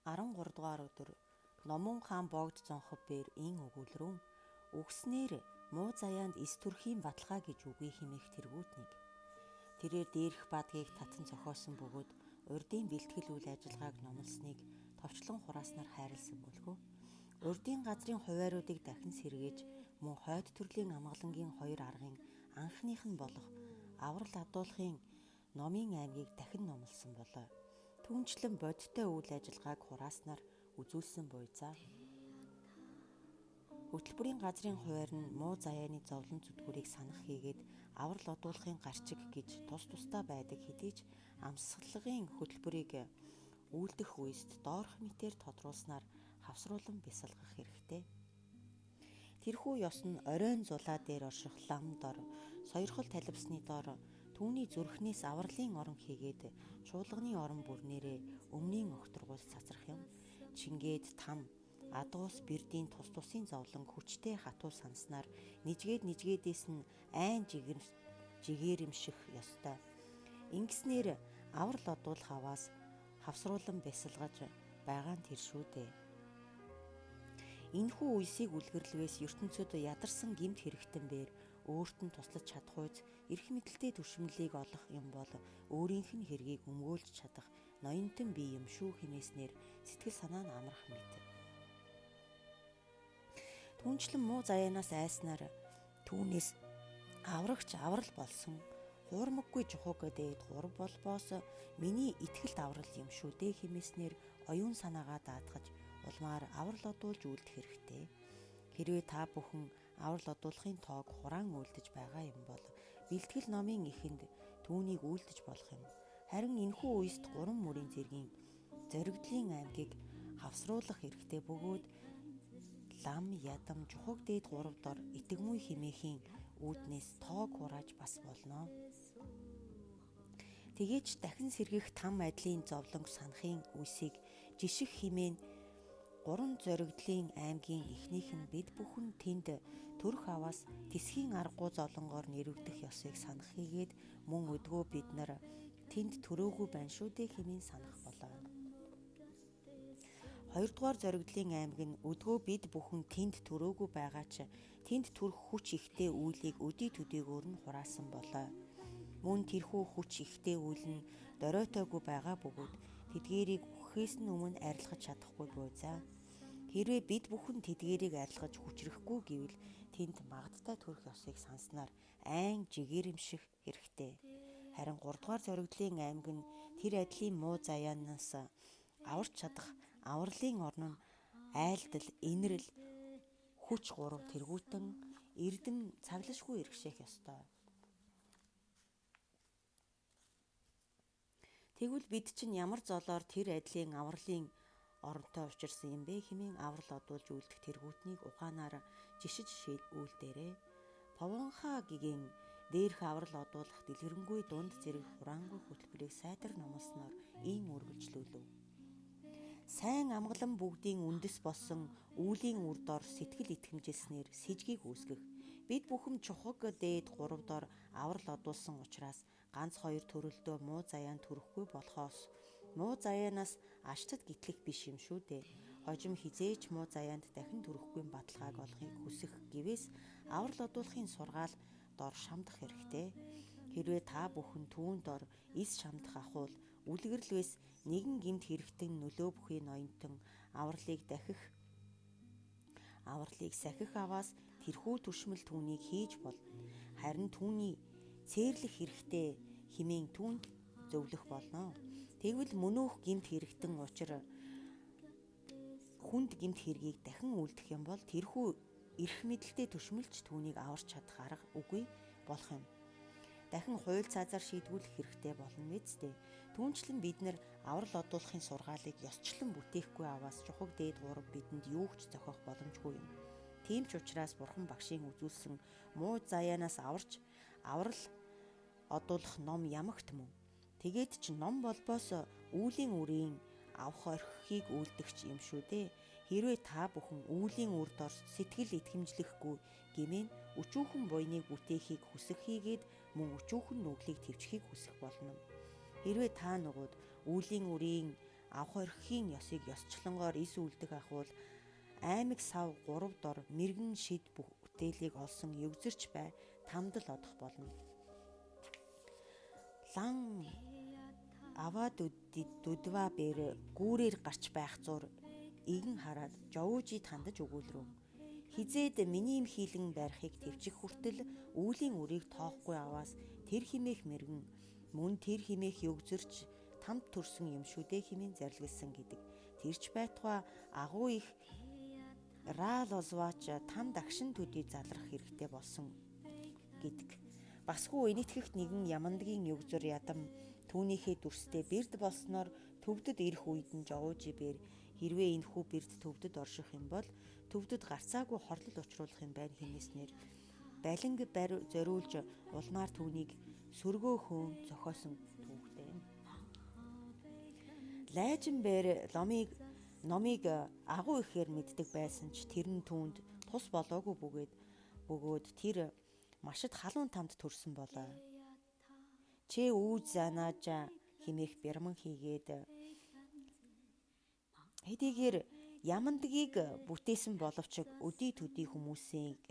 13 дугаар өдөр Номун хаан Богд зонхов бээр ин өгүүлрүүн үгснээр муу заяанд эс төрхийн баталгаа гэж үгүй хэмээх тэргүүтнийг. Тэрээр дээрх бадгийг татан зохиосон бөгөөд урдын бэлтгэл үйл ажиллагааг номлосныг товчлон хурааснаар хайрлсан бүлгөө. Урдын газрын хуваариудыг дахин сэргээж мөн хойд төрлийн амгалангийн хоёр аргын анхных нь болох аврал адуулахын номын аймгийг дахин номлосон болоо. Түүнчлэн бодиттой үйл ажиллагааг хурааснаар үзүүлсэн буйзаа. Хөтөлбөрийн газрын хуваар нь муу заяаны зовлон зүтгүүрийг санах хийгээд аврал одуулахын гарчиг гэж тус тусдаа байдаг хэдий ч амсгалгын хөтөлбөрийг үйлдэх үеэст доорх мэтээр тодруулснаар хавсруулан бясалгах хэрэгтэй. Тэрхүү ёс нь оройн зулаа дээр орших лам дор сойрхол таливсны дор түүний зүрхнээс авралын орон хийгээд чуулганы орон бүрнээрээ өмнийн огторгуул цацрах юм. Чингээд там адуус бэрдийн тус тусын зовлон хүчтэй хатуу санснаар нижгээд нижгээдээс нь айн жигээрэмших ёстой. Ингэснээр аврал одуулах аваас хавсруулан бясалгаж байгаа нь тэр шүү дээ. Энэхүү үесийг үлгэрлвээс ертөнцид ядарсан гэмт хэрэгтэн бээр өөрт нь туслаж чадахуйц эрх мэдэлтэй түшмэлийг олох юм бол өөрийнх нь хэргийг өмгөөлж чадах ноёнтон бие юм шүү хэмээснээр сэтгэл санаа нь амрах мэт. Түүнчлэн муу заяанаас айснаар түүнээс аврагч аврал болсон хуурмаггүй жухуг дээд гурав болбоос миний итгэлт аврал юм шүү дээ хэмээснээр оюун санаагаа даатгаж улмаар аврал одуулж үлдэх хэрэгтэй. Хэрвээ та бүхэн аврал одуулахын тоог хураан үлдэж байгаа юм бол бэлтгэл номын эхэнд түүнийг үлдэж болох юм. Харин энэхүү үеэст гурван мөрийн зэргийн зоригдлын аймгийг хавсруулах хэрэгтэй бөгөөд лам ядам жухаг дээд гурав дор итгэмүй химээхийн үүднээс тоог хурааж бас болно. Тэгээч дахин сэргэх там адлийн зовлонг санахын үсийг жишг химээн гурван зоригдлын аймгийн эхнийх нь бид бүхэн тэнд төрөх аваас тэсхийн аргагүй зовлонгоор нэрвэгдэх ёсыг санах хийгээд мөн өдгөө бид нар тэнд төрөөгүй байна шүү дээ хэмээн санах болоо. Хоёрдугаар зоригдлын аймаг нь өдгөө бид бүхэн тэнд төрөөгүй байгаа ч тэнд төрөх хүч ихтэй үйлийг өдий төдийгөөр нь хураасан болоо. Мөн тэрхүү хүч ихтэй үйл нь доройтойгүй байгаа бөгөөд тэдгээрийг үхэхээс нь өмнө арилгаж чадахгүй буйзаа. Хэрвээ бид бүхэн тэдгээрийг арилгаж хүчрэхгүй гэвэл тэнд магадтай төрөх ёсыг санснаар айн жигээрэмших хэрэгтэй. Харин 3 дугаар зоригдлын аймаг нь тэр адлийн муу заяанаас аварч чадах авралын орн нь айлдал, инрэл, хүч гурав тэргүүтэн эрдэм цаглашгүй иргэшээх ёстой. Тэгвэл бид чинь ямар золоор тэр адлийн авралын оронтой учирсан юм бэ хэмээн аврал одуулж үлдэх тэргүүтнийг ухаанаар жишиж үйлдээрэй. Повонхаа гигэн дээрх аврал одуулах дэлгэрэнгүй дунд зэрэг хураангүй хөтөлбөрийг сайтар номлосноор ийм үргэлжлүүлв. Сайн амгалан бүгдийн үндэс болсон үүлийн үр дор сэтгэл итгэмжилснээр сэжгийг үүсгэх. Бид бүхэн чухаг дээд гурав дор аврал одуулсан учраас ганц хоёр төрөлдөө муу заяан төрөхгүй болохоос муу заяанаас аштад гитлэх биш юм шүү дээ. Хожим хизээч муу заяанд дахин төрөхгүй баталгааг олохыг хүсэх гэвээс аврал одуулахын сургаал дор шамдах хэрэгтэй. Хэрвээ та бүхэн түүн дор эс шамдах ахуул үлгэрлвээс нэгэн гэмт хэрэгтэн нөлөө бүхий ноёнтон авралыг дахих авралыг сахих аваас тэрхүү түшмэл түүнийг хийж болно. Харин түүний цээрлэх хэрэгтэй хэмээн түүнд зөвлөх болно. Тэгвэл мөнөөх гэмт хэрэгтэн учир хүнд гэмт хэргийг дахин үлдэх юм бол тэрхүү эрх мэдэлтэй түшмэлч түүнийг аварч чадах арга үгүй болох юм. Дахин хууль цаазаар шийдвэрлэх хэрэгтэй болно биз дээ. Түүнчлэн бид нар аврал одуулахын сургаалыг ёсчлон бүтээхгүй аваас чухаг дээд гурав бидэнд юу ч зохиох боломжгүй юм. Тийм ч учраас бурхан багшийн үзүүлсэн муу заяанаас аварч аврал одуулах ном ямагт мөн. Тэгээд ч ном болбоос үүлийн үрийн авах орхихыг үйлдэгч юм шүү дээ. Хэрвээ та бүхэн үүлийн үр дор сэтгэл итгэмжлэхгүй гэмээн өчүүхэн буйныг бүтээхийг хүсэх хийгээд мөн өчүүхэн нүглийг төвчхийг хүсэх болно. Хэрвээ та нугууд үүлийн үрийн авах орхихийн ёсыг ёсчлонгоор ис үлдэх ахуул аймаг сав 3 дор мэрэгэн шид бүтээлийг олсон өгзөрч бай тамдал одох болно. Лан аваа дүдва бэр гүүрээр гарч байх зур игэн хараад жовуужид хандаж өгүүлрүү. Хизээд миний хилэн барихыг төвчих хүртэл үүлийн үрийг тоохгүй аваас тэр химээх мэрэгэн мөн тэр химээх өгзөрч тамд төрсөн юм шүү дээ хэмээн зарлигласан гэдэг. Тэрч байтугай агуу их Раалозваач там дагшин төдий залрах хэрэгтэй болсон гэдэг. Басгүй энэтгэхт нэгэн ямандгийн өгзөр ядам түүнийхээ дүрстэй бэрд болсноор төвдөд ирэх үед нь жовуужи бэр хэрвээ энэхүү бэрд төвдөд орших юм бол төвдөд гарцаагүй хорлол учруулах юм байна хэмээснээр балинг зориулж улмаар түүнийг сөргөө хөөн зохиосон түүхтэй юм. Лайжин бэр номыг агуу ихээр мэддэг байсан ч тэр нь түүнд тус болоогүй бөгөөд тэр машид халуун тамд төрсөн болоо. Чээ үүд занаажа химээх бярман хийгээд хэдийгээр ямандгийг бүтээсэн боловч өдий төдий хүмүүсийг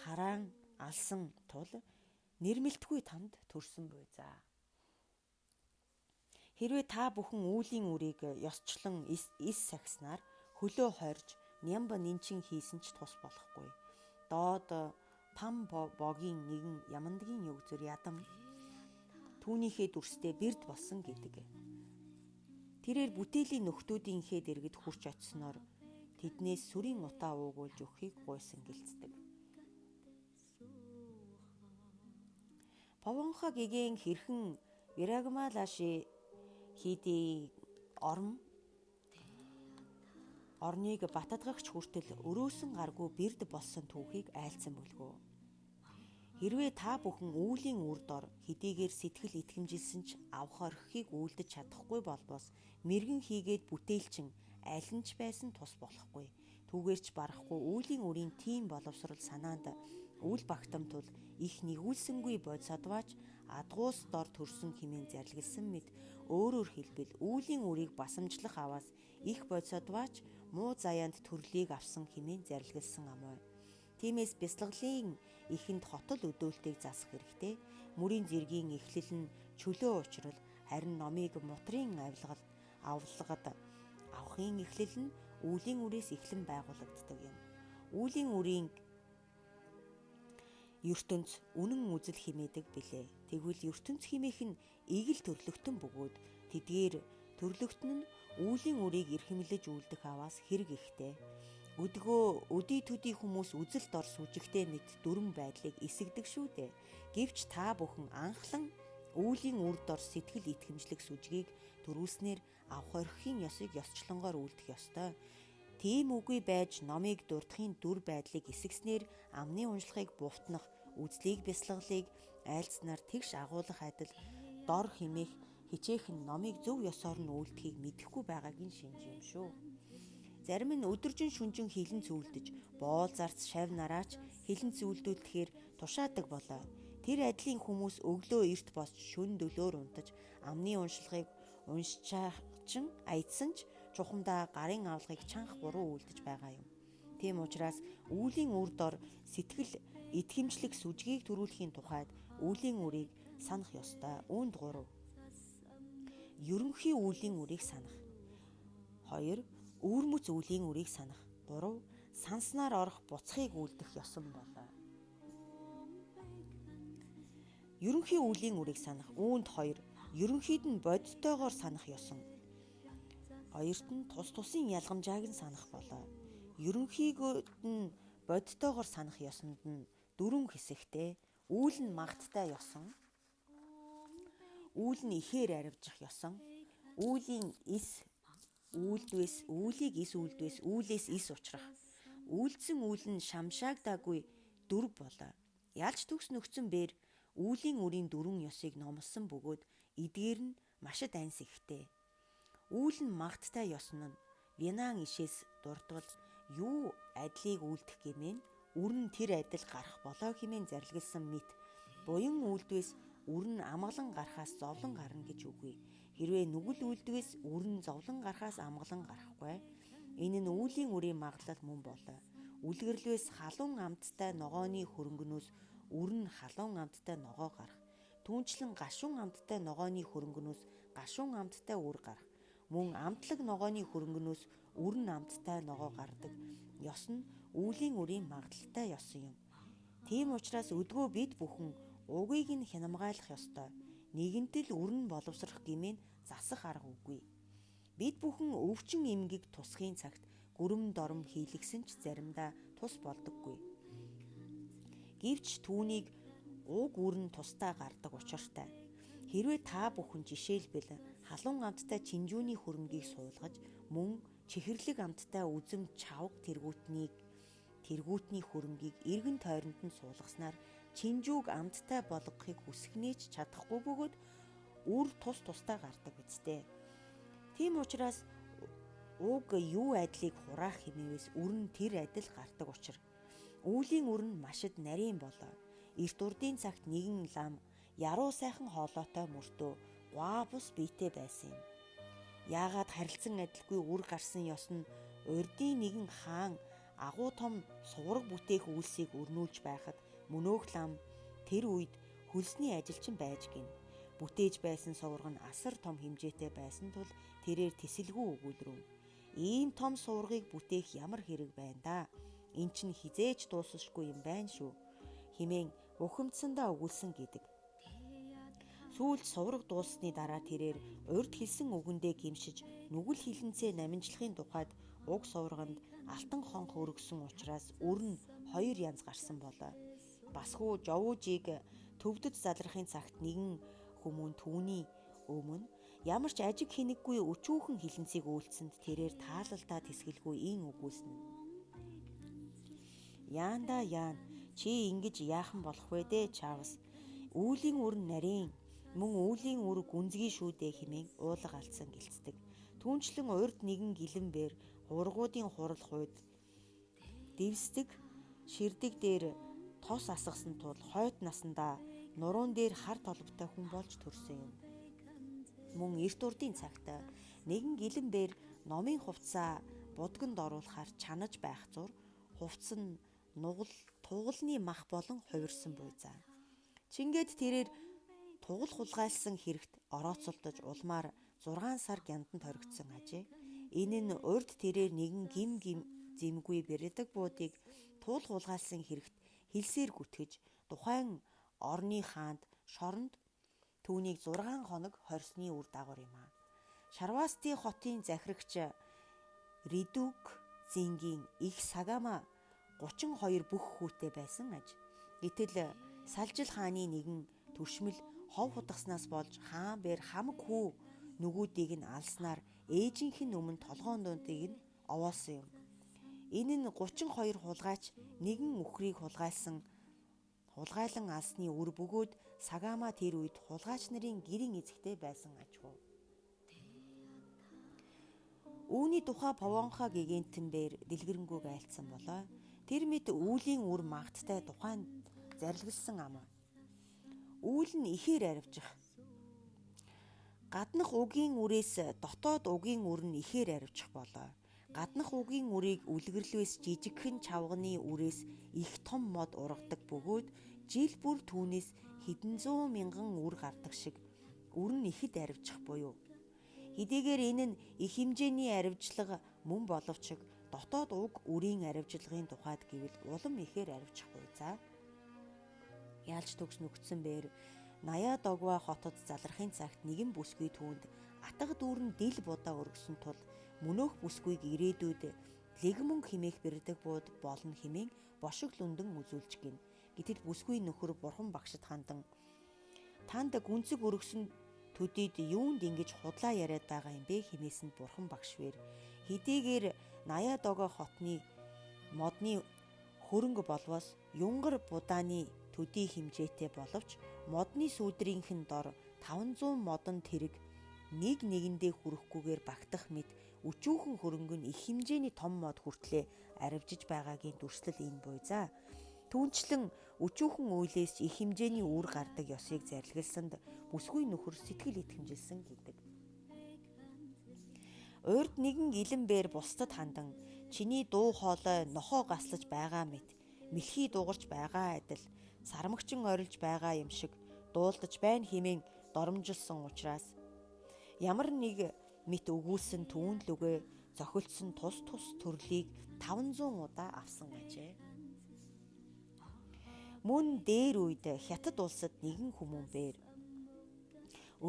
хараан алсан тул нэрмэлтгүй тамд төрсөн буй за. Хэрвээ та бүхэн үүлийн үрийг ёсчлон эс сахиснаар хөлөө хойрж нямба нинчин хийсэн ч тус болохгүй. Доод пам богийн нэгэн ямандгийн өгзөр ядам түүнийхээ дүрстэй бэрд болсон гэдэг. Тэрээр бүтээлийн нөхдүүдийнхээ дэргэд хурч очсноор тэднээс сүрийн утаа уугуулж өгөхийг гуйсан гэлцдэг. Повонхо гэгээн хэрхэн Вирагмалаши хийдий орныг батадгагч хүртэл өрөөсөн гаргүй бэрд болсон түүхийг айлцсан бүлгөө. Хэрвээ та бүхэн үүлийн үр дор хэдийгээр сэтгэл итгэмжилсэн ч авах орхихыг үйлдэж чадахгүй болбоос мэрэгэн хийгээд бүтээлчин аль нь ч байсан тус болохгүй. Түүгээрч барахгүй үүлийн үрийн тийм боловсрол санаанд үл багтам тул их нэгүүлсэнгүй бодисодваач адгуус дор төрсөн хэмээн зарлигласан мэт өөрөөр хэлбэл үүлийн үрийг басамжлах аваас их бодисодваач муу заяанд төрлийг авсан хэмээн зарлигласан амуй. Тиймээс бясалгалын эхэнд хотол өдөөлтийг засах хэрэгтэй. Мөрийн зэргийн эхлэл нь чөлөө учрал, харин номыг мутрын авлагад авахын эхлэл нь үүлийн үрээс эхлэн байгуулагддаг юм. Үүлийн үрийн ертөнц үнэн үзэл химээдэг билээ. Тэгвэл ертөнц химээх нь эгэл төрлөختөн бөгөөд тэдгээр төрлөختөн нь үүлийн үрийг эрхэмлэж үлдэх аваас хэрэг ихтэй. Өдгөө өдий төдий хүмүүс үзэл дор сүжигтэй мэт дүрм байдлыг эсэгдэг шүү дээ. Гэвч та бүхэн анхлан үүлийн үр дор сэтгэл итгэмжлэх сүжгийг төрүүлснээр авах орхихийн ёсыг ёсчлонгоор үлдэх ёстой. Тийм үгүй байж номыг дурдахын дүр байдлыг эсэгснээр амны уншлагыг бувтнах, үзлийг бясалгалыг айлцнаар тэгш агуулах адил дор химээх хичээх нь номыг зөв ёсоор нь үйлдэхийг мэдэхгүй байгаагийн шинж юм шүү. Зарим нь өдөржин шүнжин хилэн цүүлдэж, боол зарц шав нараач хилэн цүүлдүүлэхээр тушаадаг болоо. Тэр адилын хүмүүс өглөө эрт босч шөнө дөлөөр унтаж амны уншлагыг уншчаачин аядсан ч чухамдаа гарын авлагыг чанх буруу үйлдэж байгаа юм. Тийм учраас үүлийн үр дор сэтгэл итгэмжлэх сүжгийг төрүүлэхийн тухайд үүлийн үрийг санах ёстой. Үүнд 3. Ерөнхий үүлийн үрийг санах. 2. Өвөрмөц үүлийн үрийг санах. 3. Санснаар орох буцхыг үлдэх ёсон болоо. Ерөнхий үүлийн үрийг санах. Үүнд 2. Ерөнхийд нь бодтойгоор санах ёсон. Хоёрт нь тус тусын ялгамжааг нь санах болоо. Ерөнхийгөө нь бодтойгоор санах ёсонд нь 4 хэсэгтэй. Үүл нь магттай ёсон. Үүл нь ихээр аривжих ёсон. Үүлийн эс үйлдвэс, үүлийг эс үйлдвэс, үүлээс эс учрах. Үйлдсэн үйл нь шамшаагдаагүй дөрв болоо. Ялж төгс нөхцөн бээр үүлийн үрийн дөрвөн ёсыг номлосон бөгөөд эдгээр нь машид анс ихтэй. Үүл нь магттай ёсон нь Винан ишээс дурдвал юу адилыг үйлдэх гэмээн үр нь тэр адил гарах болоо хэмээн зарлигласан мэт буян үйлдвэс үр нь амгалан гарахаас зовлон гарна гэж үгүй. Хэрвээ нүгэл үлдвэс үр нь зовлон гарахаас амгалан гарахгүй. Энэ нь үүлийн үрийн магадлал мөн болоо. Үлгэрлээс халуун амттай ногооны хөрөнгөнөөс үр нь халуун амттай ногоо гарах. Түүнчлэн гашуун амттай ногооны хөрөнгөнөөс гашуун амттай үр гарах. Мөн амтлаг ногооны хөрөнгөнөөс үр нь амттай ногоо гардаг. Ёс нь үүлийн үрийн магадлалтай ёсон юм. Тийм учраас өдгөө бид бүхэн угийг нь хянамгайлах ёстой. Нэгэнтэл үр нь боловсрох гэмээн засах арга үгүй. Бид бүхэн өвчин эмгэг тусахын цагт гүрэм дором хийлгсэн ч заримдаа тус болдоггүй. Гэвч түүнийг уг үр нь тусдаа гардаг учиртай. Хэрвээ та бүхэн жишээлбэл халуун амттай чинжүүний хөрөнгийг суулгаж мөн чихэрлэг амттай үзэм чавга тэргүүтний хөрөнгийг эргэн тойронд нь суулгаснаар чинжүүг амттай болгохыг хүсгнээ ч чадахгүй бөгөөд үр тус тусдаа гардаг биз дээ. Тийм учраас уг юу адилыг хураах хэмээвээс үр нь тэр адил гардаг учир. Үүлийн үр нь машид нарийн болоо. Эрт урдын цагт нэгэн лам яруу сайхан хоолойтой мөртөө гуа бус биетэй байсан юм. Яагаад харилцан адилгүй үр гарсан ёс нь урдын нэгэн хаан агуу том сувраг бүтээх үйлсийг өрнүүлж байхад мөнөөх лам тэр үед хөлсний ажилчин байж гин. Бүтээж байсан сувраг нь асар том хэмжээтэй байсан тул тэрээр тэсэлгүй өгүүлрүүн. Ийм том суврагийг бүтээх ямар хэрэг байна да? Эн чинь хизээж дуусшгүй юм байна шүү хэмээн ухамдсандаа өгүүлсэн гэдэг. Сүүлд сувраг дууссаны дараа тэрээр урд хэлсэн үгэндээ гимшиж нүгэл хилэнцээ наминжлахын тухайд уг сувраганд алтан хонх өргөсөн учраас үр нь хоёр янз гарсан болоо. Басхүү жовуужийг төвдөд залрахын цагт нэгэн хүмүүн түүний өмнө ямар ч ажиг хинэггүй өчүүхэн хилэнцгийг үйлдсэнд тэрээр таалалдаа тэсгэлгүй ийн өгүүлсэн. Яанда яан чи ингэж яахан болох вэ дээ Чавс? Үүлийн үр нь нарийн мөн үүлийн үр гүнзгий шүү дээ хэмээн уулга алдсан гэлцдэг. Түүнчлэн урд нэгэн гэлэнбэр хургуудын хурал хуйд дэвсдэг ширдэг дээр тос асгасан тул хойд насандаа нуруун дээр хар толботой хүн болж төрсөн юм. Мөн эрт урдын цагт нэгэн гэлэнбэр номын хувцаа будганд оруулахаар чанаж байх зур хувцас нь нугал тугалны мах болон хувирсан буйзаа. Чингээд тэрээр тугал хулгайлсан хэрэгт орооцолдож улмаар 6 сар гянданд хоригдсон ажээ. Энэ нь урд тэрээр нэгэн гим гим зэмгүй бэрдэг буудыг туул хулгайлсан хэрэгт хилсээр гүтгэж тухайн орны хаанд шоронд түүнийг 6 хоног хорьсны үр дагавар юм аа. Шарвасти хотын захирагч Редүк Зингийн их Сагама 32 бүх хүүтэй байсан аж. Гэтэл Салжил хааны нэгэн түшмэл хов худагснаас болж хаан бэр хамаг хүү нүгүүдийг нь алснаар ээжийнх нь өмнө толгоон дундыг нь овоосон юм. Энэ нь 32 хулгайч нэгэн үхрийг хулгайлан алсны үр бөгөөд Сагама тэр үед хулгайч нарын гэрийн эзэгтэй байсан аж хүү. Үүний тухай Повонха гигантэн бэр дэлгэрэнгүй айлтсан болоо. Тэр мэт үүлийн үр магттай тухайн зарилгалсан ам. Үүл нь ихээр аривжих. Гаднах угийн үрээс дотоод угийн үр нь ихээр аривжих болоо. Гаднах угийн үрийг үлгэрлээс жижигхэн чавганы үрээс их том мод ургадаг бөгөөд жил бүр түүнээс хэдэн зуун мянган үр гардаг шиг үр нь ихэд аривжих буюу. Хэдийгээр энэ нь их хэмжээний аривжлага мөн боловч дотоод уг үрийн аривжлагын тухайд гэвэл улам ихээр аривчих буйзаа. Ялж төгс нүгдсэн бээр Ная догва хотод залрахын цагт нэгэн бүсгүй түүнд атга дүүрэн дил будаа өргөсөн тул мөнөөх бүсгүйг ирээдүйд легмүн химээх бэрдэг бууд болно хэмээн бошиг лүндэн үзүүлж гин. Гэтэл бүсгүй нөхөр бурхан багшид хандан танд гүнзэг өргөсөн төдийд юунд ингэж худлаа яриад байгаа юм бэ хэмээсэнд бурхан багш вэр хэдийгээр Ная догоо хотны модны хөрөнгө болвоос юнгар будааны төдий хэмжээтэй боловч модны сүүдрийнхэн дор 500 модон тэрэг нэг нэгэндээ хүрэхгүйгээр багтах мэт өчүүхэн хөрөнгө нь их хэмжээний том мод хүртлээ аривжиж байгаагийн дүрслэл энэ буйзаа. Түүнчлэн өчүүхэн үйлээс их хэмжээний үр гардаг ёсыг зарилгалсанд бүсгүй нөхөр сэтгэл итгэмжилсэн гэдэг. Урд нэгэн илэн бээр бусдад хандан чиний дуу хоолой нохоо гаслаж байгаа мэт мэлхий дуугарч байгаа адил сармагчин орилж байгаа юм шиг дуулдаж байна хэмээн доромжилсон учраас ямар нэг мэт өгүүлсэн түүн лүгээ зохилцсон тус тус төрлийг 500 удаа авсан ажээ. Мөн дээр үед Хятад улсад нэгэн хүмүүн бээр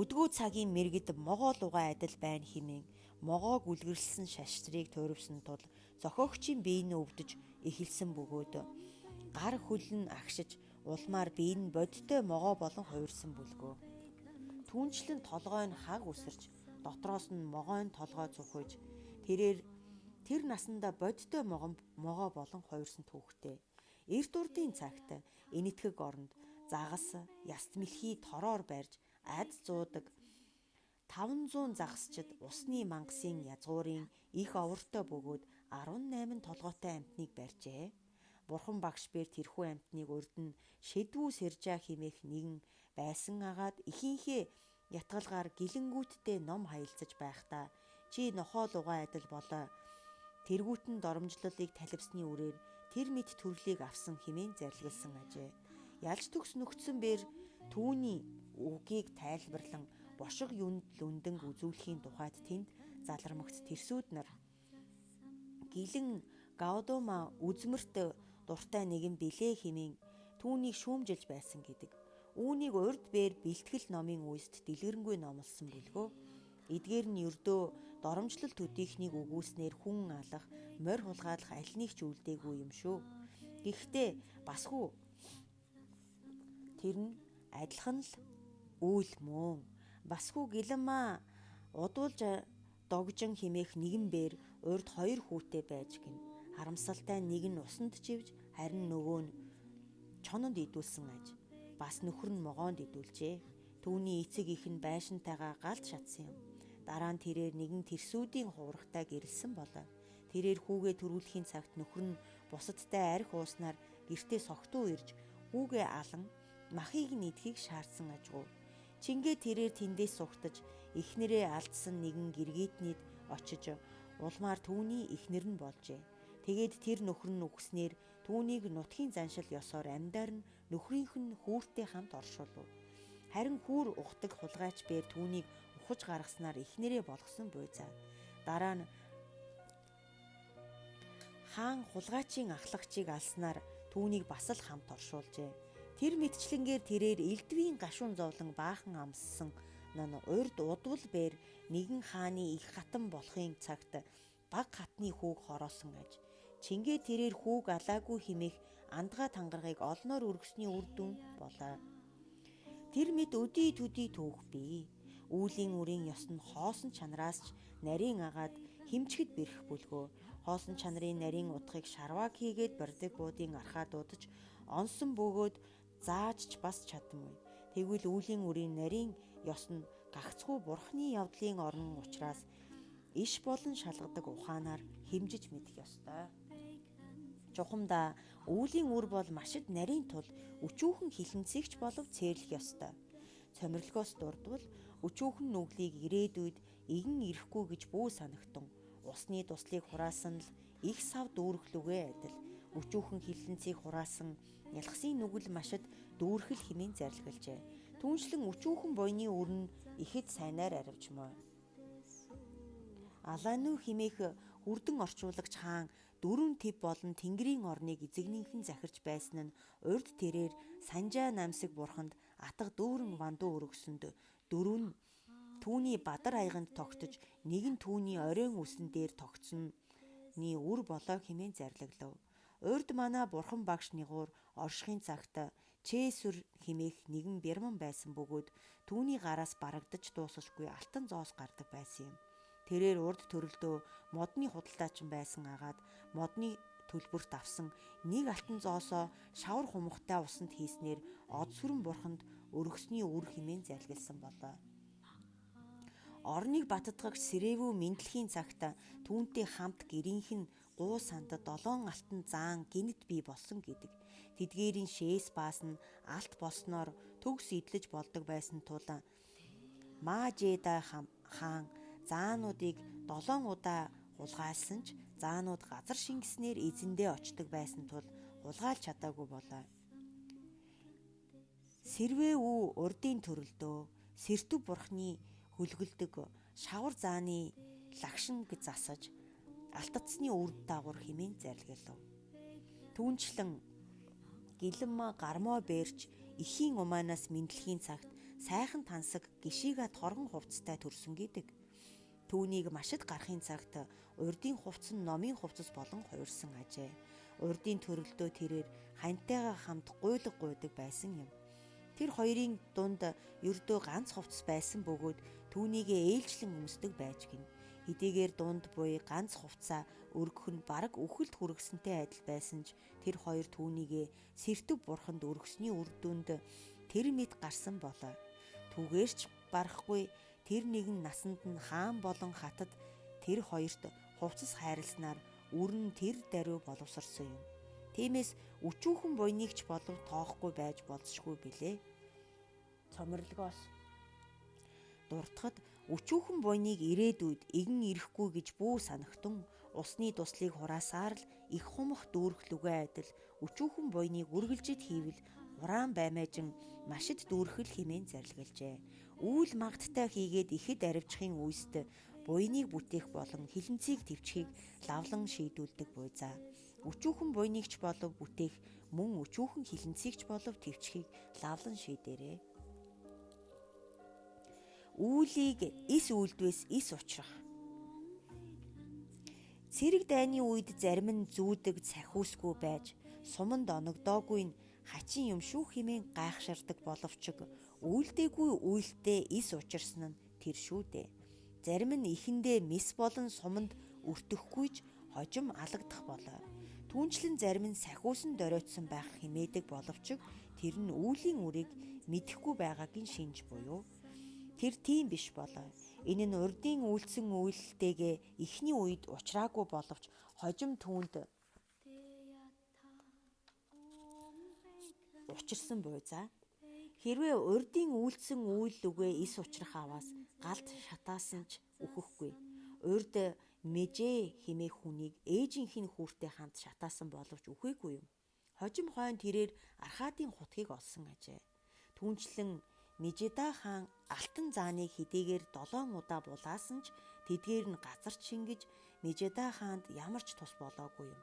өдгөө цагийн мэргэд могоол угаа адил байна хэмээн могоог үлгэрлсэн шаштрыг туйрвсан тул зохиогчийн бие нь өвдөж эхэлсэн бөгөөд гар хөл нь агшиж улмаар бие нь бодиттой могоо болон хувирсан бүлгөө. Түүнчлэн толгой нь хаг үсэрч дотроос нь могойн толгой цухуйж тэрээр тэр насандаа бодиттой могоо болон хувирсан түүхтэй. Эрт урдын цагт Энэтхэг оронд загас яст мэлхий тороор барьж ад зуудаг 500 загасчид усны мангасын язгуурын их овртой бөгөөд 18 толгойтой амьтныг барьжээ. Бурхан багш бээр тэрхүү амьтныг урд нь шэдвүү сэржаа хэмээх нэгэн байсан агаад ихийнхээ ятгалгаар гэлэнгүүттэй ном хаялцаж байхдаа чи нохоо лугаа адил болоо тэргүүтэн доромжлолыг таливсны үрээр тэр мэт төрлийг авсан хэмээн зарлигласан ажээ. Ялж төгс нөхцсөн бээр түүний үгийг тайлбарлан бошиг юнд лүндэнг үзүүлэхийн тухайд тэнд залармагц тэрсүүд нар гилэн Гаудума үзмэрт дуртай нэгэн билээ хэмээн түүнийг шүүмжилж байсан гэдэг. Үүнийг урд бээр бэлтгэл номын үйст дэлгэрэнгүй номлосон бүлгөө. Эдгээр нь ердөө доромжлол төдийхнийг өгүүлснээр хүн алах, морь хулгайлах аль нэг ч үлдээгүй юм шүү. Гэхдээ басгүй тэр нь адилхан л үйл мөн. Басгүй гэлэмаа удуулж догжин химээх нэгэн бээр урд хоёр хүүтэй байж гин. Харамсалтай нэг нь усанд чивж, харин нөгөө нь чононд идүүлсэн аж. Бас нөхөр нь могоонд идүүлжээ. Түүний эцэг их нь байшинтайгаа галд шатсан юм. Дараа нь тэрээр нэгэн тэрсүүдийн хуврагтай гэрэлсэн болов. Тэрээр хүүгээ төрүүлэхийн цагт нөхөр нь бусадтай арх ууснаар гэртээ согтуу ирж хүүгээ алан махыг нь идэхийг шаардсан ажгүй. Чингээ тэрээр тэндээс сугтаж эхнэрээ алдсан нэгэн гэргийтнийд очиж улмаар түүний эхнэр нь болжээ. Тэгээд тэр нөхөр нь үхснээр түүнийг нутгийн заншил ёсоор амьдаар нь нөхрийнх нь хүүртэй хамт оршуулв. Харин хүүр ухдаг хулгайч бээр түүнийг ухаж гаргаснаар эхнэрээ болгосон буйзаа. Дараа нь хаан хулгайчийн ахлагчийг алснаар түүнийг бас л хамт оршуулжээ. Тэр мэтчлэнгээр тэрээр элдвийн гашуун зовлон баахан амссан нан урд удвал бээр нэгэн хааны их хатан болохын цагт баг хатны хүүг хороосон аж. Чингээ тэрээр хүүг алаагүй хэмээх андгаа тангаргийг олноор өргөсний үр дүн болоо. Тэр мэд өдий төдий түүх бий. Үүлийн үрийн ёс нь хоосон чанараас ч нарийн агаад хэмжихэд бэрх бүлгөө. Хоосон чанарын нарийн утгыг шарвааг хийгээд барьдаг буудын архаа дуудаж онсон бөгөөд зааж ч бас чадмгүй. Тэгвэл үүлийн үрийн нарийн ёс нь гагцхүү бурхны явдлын орон учраас иш болон шалгадаг ухаанаар хэмжиж мэдэх ёстой. Чухамдаа үүлийн үр бол машид нарийн тул өчүүхэн хилэнцэгч болов цээрлэх ёстой. Цомирлогоос дурдвал өчүүхэн нүглийг ирээдүйд эгэн ирэхгүй гэж бүү санагтун. Усны дуслыг хураасан л их сав дүүрхлүгээ адил. Өчүүхэн хилэнцгийг хураасан ялхсын нүгэл машид дүүрхэл хэмээн зарлиглжээ. Түүнчлэн өчүүхэн буйны үр нь ихэд сайнаар аривжмоо. Алану химээх хүрдэн орчуулагч хаан дөрвөн төв болон тэнгэрийн орныг эзэгнийхэн захирч байсан нь урд тэрээр Санжаа намсаг бурханд атга дүүрэн вандуу өргөсөнд дөрөв нь түүний бадар аяганд тогтож нэг нь түүний оройн үсэн дээр тогтсонны үр болоо хэмээн зарлиглав. Урд манай бурхан багш нэгуур оршихын цагт Чээсүр хэмээх нэгэн бэрмэн байсан бөгөөд түүний гараас барагдаж дуусашгүй алтан зоос гардаг байсан юм. Тэрээр урд төрөлдөө модны худалдаачин байсан агаад модны төлбөрт авсан нэг алтан зоосоо шавар хумхтай усанд хийснээр од сүрэн бурханд өргөсний үр хэмээн залгилсан болоо. Орныг баттгагч Сэрэвүү мэдлэхийн цагт түүнтэй хамт гэрийнх нь гуу сандад 7 алтан заан гинэт бий болсон гэдэг. Тэдгээрийн шээс баас нь алт болсноор төгс идэлж болдог байсан тул Маажеда хаан заануудыг 7 удаа хулгайлсан ч заанууд газар шингэснээр эзэндээ очдог байсан тул хулгайлж чадаагүй болоо. Сэрвээ үү урдын төрөлдөө сэртүв бурхны хөлгөлдөг шавар зааны лагшин гэж засаж алтацсны үр дагавар хэмээн зарлиглав. Түүнчлэн гэлэмма гармоо бэрч эхийн умаанаас мэдлэхийн цагт сайхан тансаг гишига торгон хувцастай төрсөн гэдэг. Түүнийг машид гарахын цагт урдын хувцас нь номын хувцас болон хувирсан ажээ. Урдын төрөлдөө тэрээр хантайгаа хамт гуйлга гуйдаг байсан юм. Тэр хоёрын дунд ердөө ганц хувцас байсан бөгөөд түүнийгээ ээлжлэн өмсдөг байж гин. Хэдийгээр дунд буй ганц хувцаа өргөх нь бараг үхэлд хүргэсэнтэй адил байсан ч тэр хоёр түүнийгээ сэртв бурханд өргөсний үр дүнд тэр мэд гарсан болоо. Түүгээрч барахгүй тэр нэгэн насанд нь хаан болон хатад тэр хоёрт хувцас хайрласнаар үр нь тэр даруй боловсрсон юм. Тиймээс өчүүхэн буйныг ч болов тоохгүй байж болзошгүй билээ. Цоморлогоос дуртахад өчүүхэн буйныг ирээдүйд эгэн ирэхгүй гэж бүү санагтун усны дуслыг хураасаар л их хумх дүүрхлүгэ адил өчүүхэн буйныг үргэлжид хийвэл хураан баймаажин машид дүүрхэл хэмээн зарлиглжээ. Үүл магадтай хийгээд ихэд аривчхын үйст буйныг бүтээх болон хилэнцгийг төвчхийг лавлан шийдүүлдэг буйзаа. Өчүүхэн буйныг ч болов бүтээх мөн өчүүхэн хилэнцгийг ч болов төвчхийг лавлан шийдээрэй. Үүлийг эс үйлдвээс эс учрах. Цэрэг дайны үед зарим нь зүүдэг цахиусгүй байж суманд оногдоогүй нь хачин юм шүү хэмээн гайхширдаг боловч үйлдээгүй үйлдээ эс учирсан нь тэр шүү дээ. Зарим нь эхэндээ мис болон суманд өртөхгүй ч хожим алагдах болоо. Түүнчлэн зарим нь сахиусан доройтсон байх хэмээдэг боловч тэр нь үүлийн үрийг мэдэхгүй байгаагийн шинж буюу тэр тийм биш болоо. Энэ нь урдын үйлдсэн үйлдэлтэйгээ эхний үед учраагүй боловч хожим түүнд учирсан буйзаа. Хэрвээ урдын үйлдсэн үйл үгээ эс учрах аваас галд шатаасан ч өөхөхгүй. Урд мэжээ хэмээх хүнийг ээжийнх нь хүүртэй хамт шатаасан боловч үхээгүй юм. Хожим хойно тэрээр Архадын хутгийг олсон ажээ. Түүнчлэн Межида хаан алтан зааныг хэдийгээр 7 удаа булаасан ч тэдгээр нь газарч шингэж Межида хаанд ямар ч тус болоогүй юм.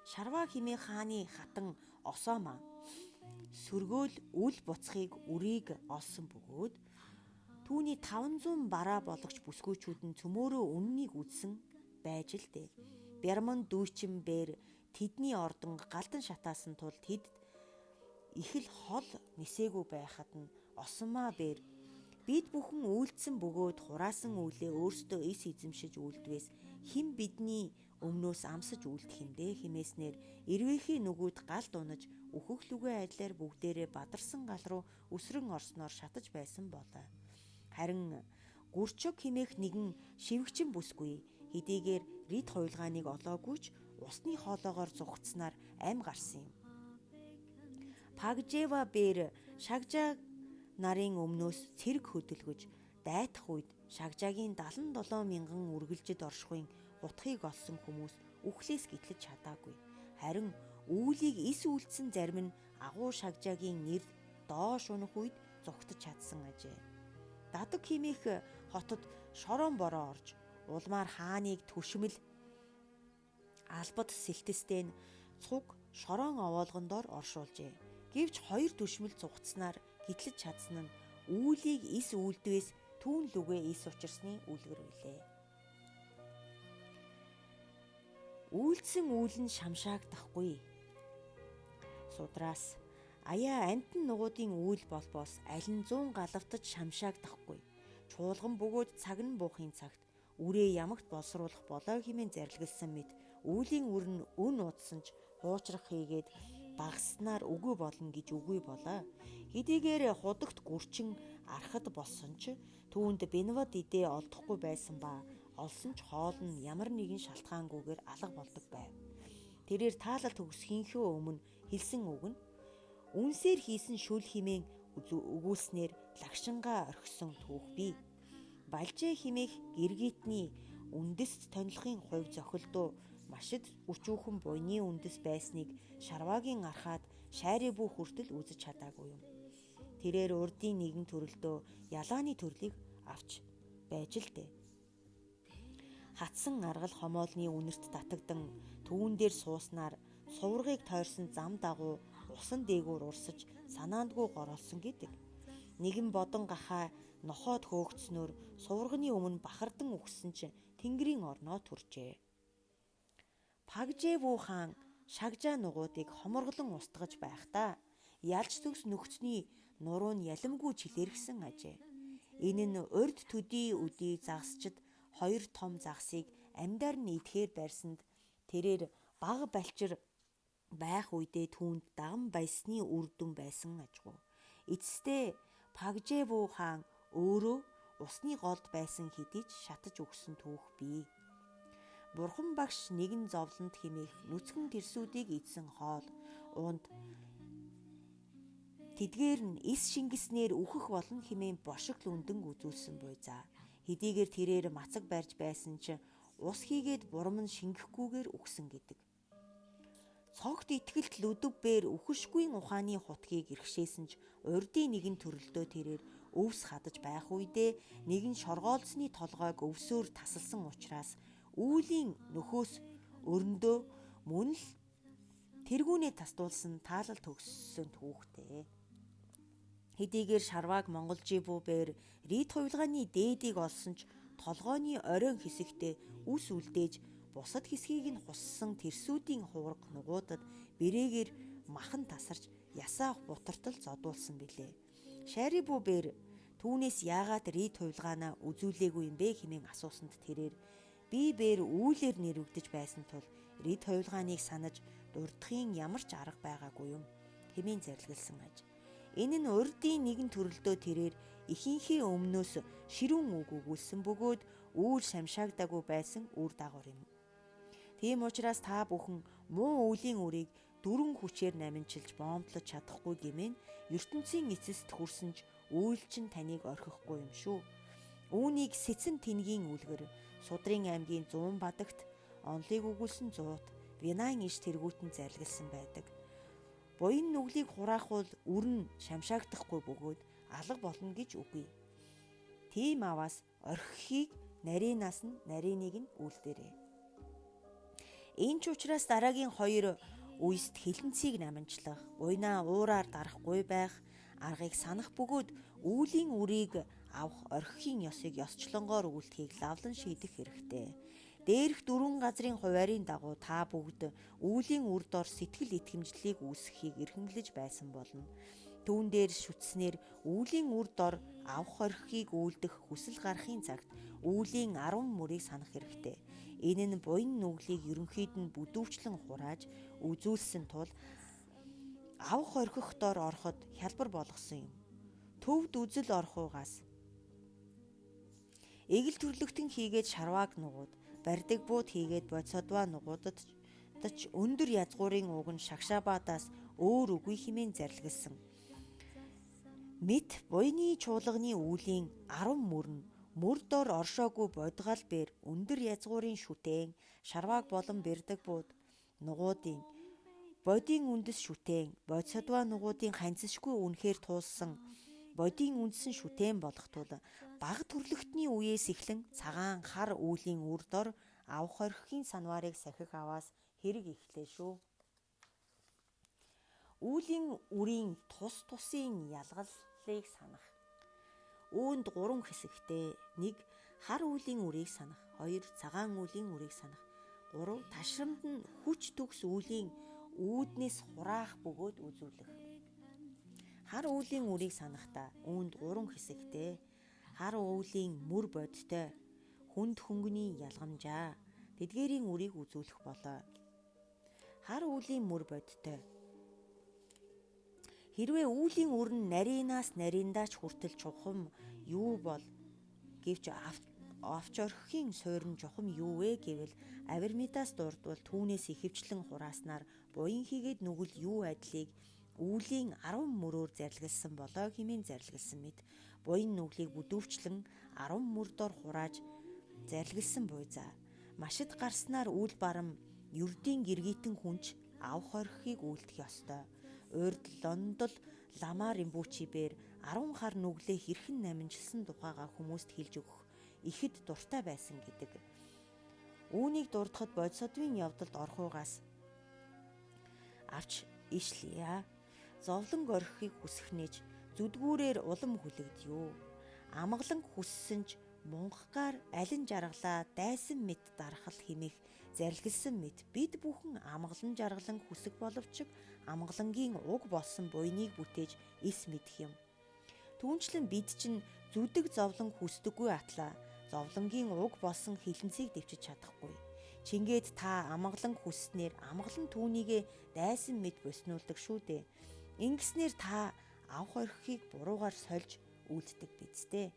Шарва хэмээх хааны хатан Осома сөргөөл үл буцхыг үрийг олсон бөгөөд түүний 500 бараа болгоч бүсгүйчүүд нь цөмөөрөө үннийг үзсэн байж л дээ. Бярман дүүчин бээр тэдний ордон галдан шатаасан тул тэд их л хол нисээгүй байхад нь Осмаа бээр бид бүхэн үйлдсэн бөгөөд хураасан үйлээ өөрсдөө эс эзэмшиж үйлдвээс хэн бидний өмнөөс амсаж үлдэх юм бэ хэмээснээр эрвээхий нүгүүд галд унаж өөхөхлүгэ ажлаар бүгдээрээ бадарсан гал руу өсрөн орсноор шатаж байсан болоо. Харин гүрчөг хэмээх нэгэн шивгчин бүсгүй хэдийгээр рид хуйлгааныг олоогүй ч усны хоолоогоор зугатснаар ам гарсан юм. Пагжева бээр шагжаа нарын өмнөөс цэрэг хөдөлгөж дайтах үед шагжаагийн 77 мянган үргэлжид оршихуйн хутгийг олсон хүмүүс үхлээс гитлэж чадаагүй. Харин үүлийг эс үйлдсэн зарим нь агуу шагжаагийн нэр доош унах үед зугтаж чадсан ажээ. Дадаг хэмээх хотод шорон бороо орж улмаар хааныг түшмэл албад сэлтэстэй нь цуг шорон овоолгондоор оршуулжээ. Гэвч хоёр түшмэл цугцснаар гитлэж чадсан нь үүлийг эс үйлдвээс түүн лүгээ эс учирсны үлгэр билээ. Үйлдсэн үйл нь шамшаагдахгүй. Судраас аяа амтан нугуудын үйл болбоос аль нь 100 галавтаж шамшаагдахгүй. Чуулган бөгөөд цаг нь буухын цагт үрээ ямагт боловсруулах болоо хэмээн зарлигласан мэт үүлийн үр нь өн удсан ч хуучрах хийгээд багаснаар үгүй болно гэж үгүй болоо. Хэдийгээр худагт гүрчин архад болсон ч түүнд бенвад идээ олдохгүй байсан ба олсон ч хоол нь ямар нэгэн шалтгаангүйгээр алга болдог байв. Тэрээр таалал төгсөхийнхөө өмнө хэлсэн үг нь үнсээр хийсэн шүл химээн өгүүлснээр лагшингаа орхисон түүх бий. Балжээ химээх гэргитний үндэст тонилохын хувь зохилдуу машид өчүүхэн буйны үндэс байсныг Шарваагийн архаад Шаарибүү хүртэл үзэж чадаагүй юм. Тэрээр урдын нэгэн төрөлдөө ялааны төрлийг авч байж л дээ. Хатсан аргал хомоолны үнэрт татагдан түүн дээр сууснаар суваргыг тойрсон зам дагуу усан дээгүүр урсаж санаандгүй гороолсон гэдэг. Нэгэн бодон гахаа нохойд хөөгдснөөр суварганы өмнө бахардан үхсэн чинь тэнгэрийн орноо төржээ. Пагжэвүү хаан шагжаа нугуудыг хоморглон устгаж байхдаа ялж төгс нөхцний нуруу нь ялимгүй чилэрхсэн ажээ. Энэ нь урд төдий өдий загасчид хоёр том загсыг амьдаар нь идэхээр барьсанд тэрээр бага балчир байх үедээ түүнд даган баясны үр дүн байсан ажгүй. Эцэстээ Пагжэвүү хаан өөрөө усны голд байсан хэдий ч шатаж өгсөн түүх бий. Бурхан багш нэгэн зовлонд хэмээх нүцгэн тэрсүүдийг идсэн хоол уунд тэдгээр нь эс шингэснээр үхэх болно хэмээн бошигл үндэнд үзүүлсэн буй за. Хэдийгээр тэрээр мацаг барьж байсан ч ус хийгээд бурам нь шингэхгүйгээр үхсэн гэдэг. Цогт итгэлт лүдэв бээр үхэшгүй ухааны хутгийг иргэшээсэн ч урдын нэгэн төрөлдөө тэрээр өвс хадаж байх үедээ нэгэн шоргоолцны толгойг өвсөөр тасалсан учраас үүлийн нөхөөс өрөндөө мөн л тэргүүнээ тасдуулсан таалал төгссөн түүхтэй. Хэдийгээр Шарвааг Монголжибүү бээр рид хувилгааны дээдийг олсон ч толгойн оройн хэсэгтээ үс үлдээж бусад хэсгийг нь хуссан тэрсүүдийн хувраг нугуудад бэрээгээр махан тасарч ясаа бутартал зодуулсан билээ. Шарибүү бээр түүнээс яагаад рид хувилгаанаа үзүүлээгүй юм бэ хэмээн асуусанд тэрээр би бээр үүлээр нэрвэгдэж байсан тул рид хувилгааныг санаж дурдахын ямар ч арга байгаагүй юм хэмээн зарилгалсан аж. Энэ нь урдын нэгэн төрөлдөө тэрээр ихийнхээ өмнөөс ширүүн үг өгүүлсэн бөгөөд үүл шамшаагдаагүй байсан үр дагавар юм. Тийм учраас та бүхэн муу үлийн үрийг дөрвөн хүчээр наминчилж боомтлож чадахгүй гэмээн ертөнцийн эцэст хүрсэн ч үйл чинь таныг орхихгүй юм шүү. Үүнийг сэцэн тэнгийн үлгэр, Судрын аймгийн 100 бадагт онолыг өгүүлсэн зуут Винайн иш тэргүүтэн зарилгалсан байдаг. Буян нүглийг хураахвал үр нь шамшаагдахгүй бөгөөд алга болно гэж үгүй. Тийм аваас орхихыг нарийнаас нь нарийныг нь үйлдээрэй. Энэ ч учраас дараагийн хоёр үест хилэнцгийг наманчлах, буйнаа уураар дарахгүй байх аргыг санах бөгөөд үүлийн үрийг авах орхихын ёсыг ёсчлонгоор өгүүлдэхийг лавлан шийдэх хэрэгтэй. Дээрх дөрвөн газрын хуваарийн дагуу та бүгд үүлийн үр дор сэтгэл итгэмжлэлийг үүсгэхийг эрхэмлэж байсан болно. Түүн дээр шүтснээр үүлийн үр дор авах орхихыг үйлдэх хүсэл гарахын цагт үүлийн 10 мөрийг санах хэрэгтэй. Энэ нь буян нүглийг ерөнхийд нь бүдүүвчлэн хурааж үзүүлсэн тул авах орхих дор ороход хялбар болгосон юм. Төвд үзэл орохугаас эгэл төрлөختөн хийгээд шарвааг нугууд, барьдаг бууд хийгээд бодсодваа нугуудад ч өндөр язгуурын уг нь шагшаабадаас өөр үгүй хэмээн зарилгалсан. Мэт буйны чуулганы үүлийн 10 мөр нь мөр дор оршоогүй бодгаал бээр өндөр язгуурын шүтээн, шарвааг болон бэрдэг бууд нугуудын бодийн үндэс шүтээн, бодсодваа нугуудын ханцшгүй үнэхээр туулсан бодийн үндсэн шүтээн болох тул бага төрлөختний үеэс эхлэн цагаан хар үүлийн үр дор авах орхихийн санваарыг сахих аваас хэрэг эхлэв шүү. Үүлийн үрийн тус тусын ялгаллыг санах. Үүнд 3 хэсэгтэй. 1. Хар үүлийн үрийг санах. 2. Цагаан үүлийн үрийг санах. 3. Ташрамд нь хүч төгс үүлийн үүднээс хураах бөгөөд үзүүлэх. Хар үүлийн үрийг санахдаа үүнд 3 хэсэгтэй. Хар үүлийн мөр бодтой, хүнд хөнгөний ялгамжаа тэдгээрийн үрийг үзүүлэх болоо. Хар үүлийн мөр бодтой. Хэрвээ үүлийн үр нь нарийнаас нариндаач хүртэл чухам юу бол гэвч авч орхихийн суурь нь чухам юу вэ гэвэл Авирмидаас дурдвал түүнээс ихэвчлэн хурааснаар буян хийгээд нүгэл юу адилыг үүлийн 10 мөрөөр зарилгалсан болоо хэмээн зарилгалсан мэт буян нүглийг бүдүүвчлэн 10 мөр дор хурааж зарлигласан буй за. Машид гарснаар үл барам ердийн гэргийтэн хүнч ав хорхийг үйлдэх ёстой. Урд Лондол Ламар Римбүчибээр 10 хар нүглээ хэрхэн наманчилсан тухайгаа хүмүүст хэлж өгөх ихэд дуртай байсан гэдэг. Үүнийг дурдахад бодисодвын явдалд орохуйгаас авч ишлэе. Зовлон орхихыг хүсэхнийч зүдгүүрээр улам хүлэгдэв. Амгалан хүссэн ч мунхгаар алин жаргалаа дайсан мэт дархал хэмээх зарлигласан мэт бид бүхэн амгалан жаргалан хүсэх боловч амгалангийн уг болсон буйныг бүтээж эс мэдэх юм. Түүнчлэн бид чинь зүдэг зовлон хүсдэггүй атлаа зовлонгийн уг болсон хилэнцгийг дэвчиж чадахгүй. Чингээд та амгалан хүсснээр амгалан түүнийгээ дайсан мэт боснуулдаг шүү дээ. Ингэснээр та ав хорхийг буруугаар сольж үлддэг биз дээ.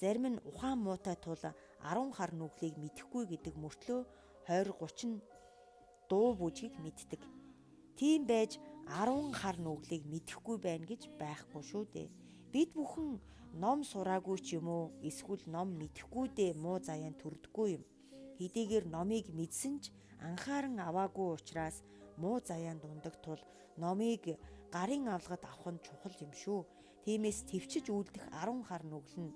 Зарим нь ухаан муутай тул 10 хар нүглийг мэдэхгүй гэдэг мөртлөө 20 30 дуу бүжгийг мэддэг. Тийм байж 10 хар нүглийг мэдэхгүй байна гэж байхгүй шүү дээ. Бид бүхэн ном сураагүй ч юм уу эсвэл ном мэдэхгүй дээ муу заяан төрдөггүй юм. Хэдийгээр номыг мэдсэн ч анхааран аваагүй учраас муу заяан дундаг тул номыг гарын авлагад авах нь чухал юм шүү. Тиймээс төвчж үлдэх 10 хар нүгэл нь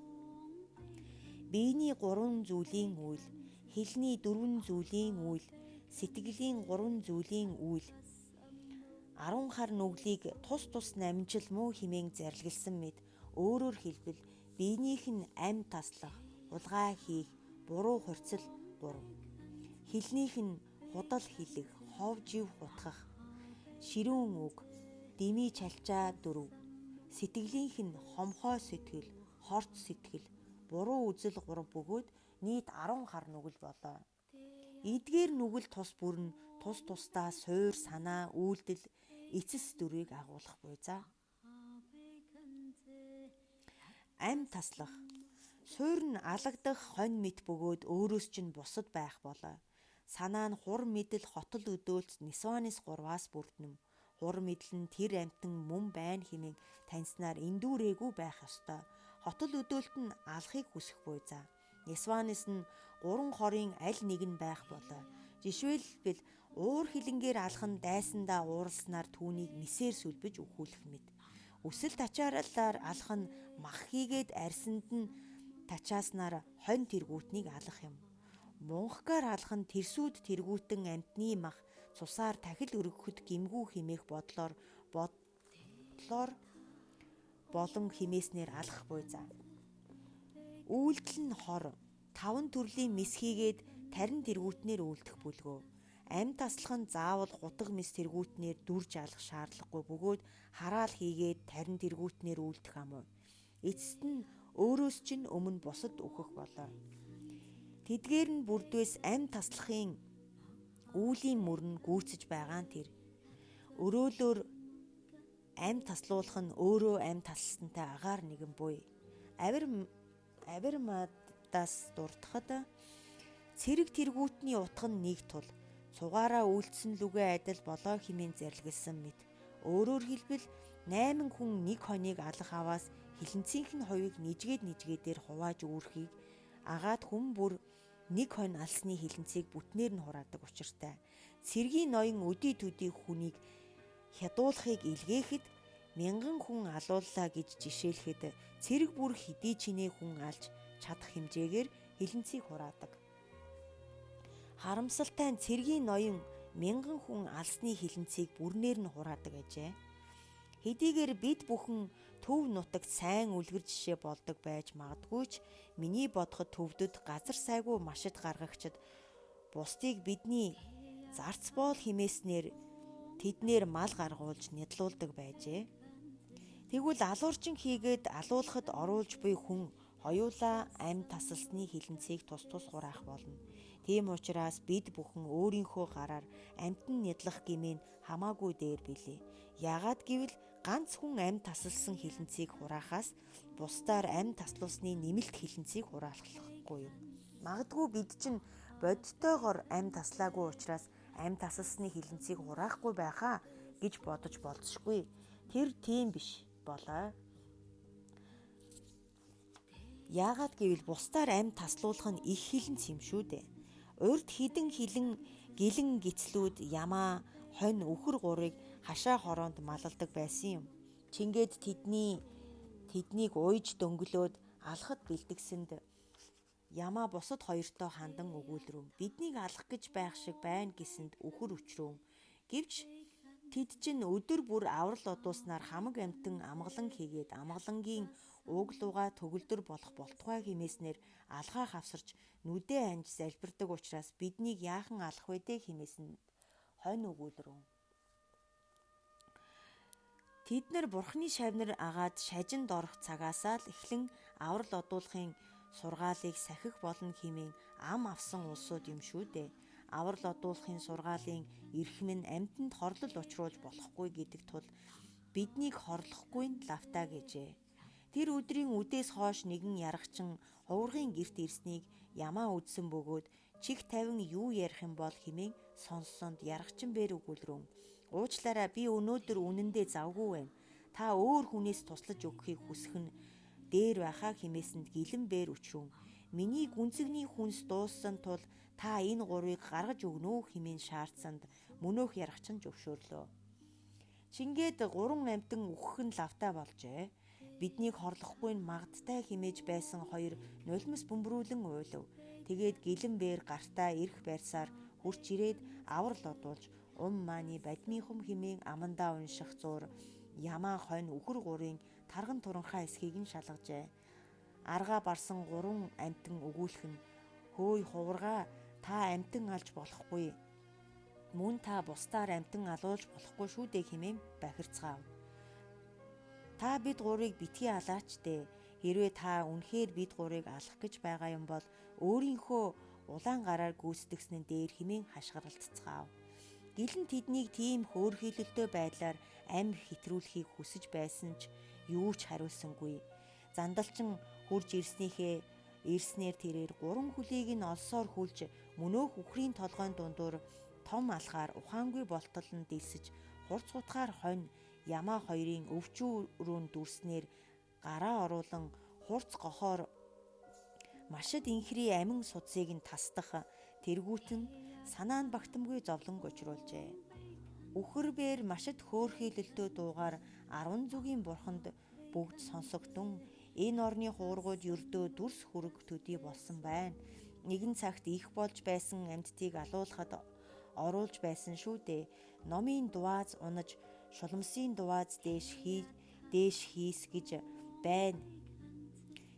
биений 3 зүйлийн үйл, хэлний 4 зүйлийн үйл, сэтгэлийн 3 зүйлийн үйл. 10 хар нүглийг тус тус намжил муу хэмээн зарлигласан мэт өөрөөр хэлбэл биенийх нь ам таслах, хулгай хийх, буруу хурцл 3. Хэлнийх нь худал хэлэх, хов жив хутгах, ширүүн үг, дэмий чалчаа 4. Сэтгэлийнх нь хомхой сэтгэл, хорт сэтгэл, буруу үзэл 3 бөгөөд нийт 10 хар нүгэл болоо. Эдгээр нүгэл тус бүр нь тус тусдаа суур санаа, үйлдэл, эцэс дүрийг агуулах буй за. Ам таслах. Суур нь алагдах хонь мэт бөгөөд өөрөөс чинь бусад байх болоо. Санаа нь хур мэдэл хотол өдөөлц нисванис 3-аас бүрдэнэ. Хур мэдэл нь тэр амьтан мөн байна хэмээн таньснаар эндүүрээгүй байх ёстой. Хотол өдөөлт нь алахыг хүсэх буй за. Нисванис нь 3 хорын аль нэг нь байх болоо. Жишээлбэл уур хилэнгээр алах нь дайсандаа ууралснаар түүнийг мисээр сүлбэж өхүүлэх мэт. Өсөл тачааллаар алах нь мах хийгээд арьсанд нь тачааснаар хонь тэргүүтнийг алах юм. Мунхгаар алах нь тэрсүүд тэргүүтэн амьтны мах цусаар тахил өргөхөд гимгүү химээх бодлоор болон химээснээр алах буй за. Үйлдэл нь хор 5 төрлийн мис хийгээд тарин тэргүүтнээр үйлдэх бүлгөө. Ам таслах нь заавал гутаг мис тэргүүтнээр дүрж алах шаардлагагүй бөгөөд хараал хийгээд тарин тэргүүтнээр үйлдэх ам уу. Эцэст нь өөрөөс чинь өмнө бусад өөхөх болоо. Тэдгээр нь бүрдвээс ам таслахын үүлийн мөр нь гүйцэж байгаа нь тэр. Өрөөлөөр ам таслуулах нь өөрөө ам тасласантай агаар нэгэн буй. Авир мадаас дуртахад цэрэг тэргүүтний утга нь нэг тул цугаараа үйлдсэн лүгээ адил болоо хэмээн зарлигласан мэт. Өөрөөр хэлбэл 8 хүн нэг хоныг алах аваас хилэнцийнх нь хувийг нэжгээд нэжгээдээр хувааж үүрхийг агаад хүн бүр нэг хонь алсны хилэнцгийг бүтнээр нь хураадаг учиртай. Цэргийн ноён өдий төдий хүнийг хядуулахыг илгээхэд мянган хүн алууллаа гэж жишээлэхэд цэрэг бүр хэдий чинээ хүн алж чадах хэмжээгээр хилэнцгийг хураадаг. Харамсалтай нь цэргийн ноён мянган хүн алсны хилэнцгийг бүрнээр нь хураадаг ажээ. Хэдийгээр бид бүхэн төв нутагт сайн үлгэр жишээ болдог байж магадгүй ч миний бодоход төвдөд газар сайгүй машид гаргагчид бусдыг бидний зарц боол химээснээр тэднэр мал гаргуулж нядлуулдаг байжээ. Тэгвэл алуурчин хийгээд алуулахад оруулж буй хүн хоёулаа ам тасалсны хилэнцгийг тус тус хураах болно. Тийм учраас бид бүхэн өөрийнхөө гараар амьтан нядлах гэмээ нь хамаагүй дээр билээ. Яагаад гэвэл ганц хүн ам тасалсан хилэнцгийг хураахаас бусдаар ам таслуулсны нэмэлт хилэнцгийг хураалахгүй юм. Магадгүй бид чинь бодтойгоор ам таслаагүй учраас ам тасалсны хилэнцгийг хураахгүй байхаа гэж бодож болзошгүй. Тэр тийм биш болоо. Яагаад гэвэл бусдаар амь таслуулах нь их хилэнц юм шүү дээ. Урд хідэн хилэн гэлэн гицлүүд ямаа хонь үхэр гурыг хашаа хороонд малалдаг байсан юм. Чингээд тэднийг уйж дөнгөлөөд алхад бэлдгсэнд ямаа бусад хоёртоо хандан өгүүлрүүн. Биднийг алах гэж байх шиг байна гэсэнд үхэр өчрүүн. Гэвч тэд чинь өдөр бүр аврал одууснаар хамаг амьтан амгалан хийгээд амгалангийн ууглууга төгөлдөр болох болтугай хэмээснээр алгаа хавсарч нүдээ анж залбирдаг учраас биднийг яахан алах вэ дээ хэмээсэнд хонь өгүүлрүүн. Тэд нар бурхны шавнар агаад шажинд орох цагаасаа л эхлэн аврал одуулахын сургаалыг сахих болно хэмээн ам авсан улсууд юм шүү дээ. Аврал одуулахын сургаалын эрхэм нь амьтанд хорлол учруулж болохгүй гэдэг тул биднийг хорлохгүй нь лавтаа гэжээ. Тэр өдрийн үдээс хойш нэгэн яргачин хуврагын герт ирснийг ямаа үдсэн бөгөөд чих тавин юу ярих юм бол хэмээн сонссонд яргачин бээр өгүүлрүүн. Уучлаарай, би өнөөдөр үнэндээ завгүй байна. Та өөр хүнээс туслаж өгөхийг хүсэх нь дээр байхаа хэмээсэнд гэлэн бээр өчрүүн. Миний гүнзэгний хүнс дууссан тул та энэ гурвыг гаргаж өгнө үү хэмээн шаардсанд мөнөөх яргачин зөвшөөрлөө. Чингээд гурван амьтан үхэх нь лавтай болжээ. Биднийг хорлохгүй нь магадтай хэмээж байсан хоёр нулимс бөмбөрүүлэн уйлав. Тэгээд гэлэн бээр гартаа эрх барьсаар хурч ирээд аврал одуулж ум мааны бадмийнхум хэмээн амандаа унших зуур ямаа хонь үхэр гурын тарган туранхай эсхийг нь шалгажээ. Аргаа барсан гурван амьтан өгүүлэх нь хөөй хуврага та амьтан алж болохгүй. Мөн та бусдаар амьтан алуулж болохгүй шүү дээ хэмээн бахирцгаав. Та бид гурыг битгий алаач дээ. Хэрвээ та үнэхээр бид гурыг алах гэж байгаа юм бол өөрийнхөө улаан гараар гүйцэтгсэн нь дээр хэмээн хашгиралцгаав. Гэлэн тэднийг тийм хөөрхийлөлтөй байдлаар амь хэтрүүлэхийг хүсэж байсан ч юу ч хариулсангүй. Зандалчин хурж ирснээр тэрээр гурван хүлийг нь олсоор хүлж мөнөөх үхрийн толгойн дундуур том алхаар ухаангүй болтол нь дэлсэж хурц хутгаар хонь ямаа хоёрын өвчүүрүүн дүрснээр гараа оруулан хурц гохоор машид инхрийн амин судсыг нь тасдах тэргүүтэн санаа нь багтамгүй зовлон гочруулжээ. Үхэр бээр машид хөөрхийлөлтөө дуугаар 10 зүгийн бурханд бүгд сонсогдсон энэ орны хуургууд ердөө дүрс хүрэг төдий болсон байна. Нэгэн цагт их болж байсан амьтдыг алуулахад оруулж байсан шүү дээ. Номын дуаз унаж шуламсын дуаз дээш хийс гэж байна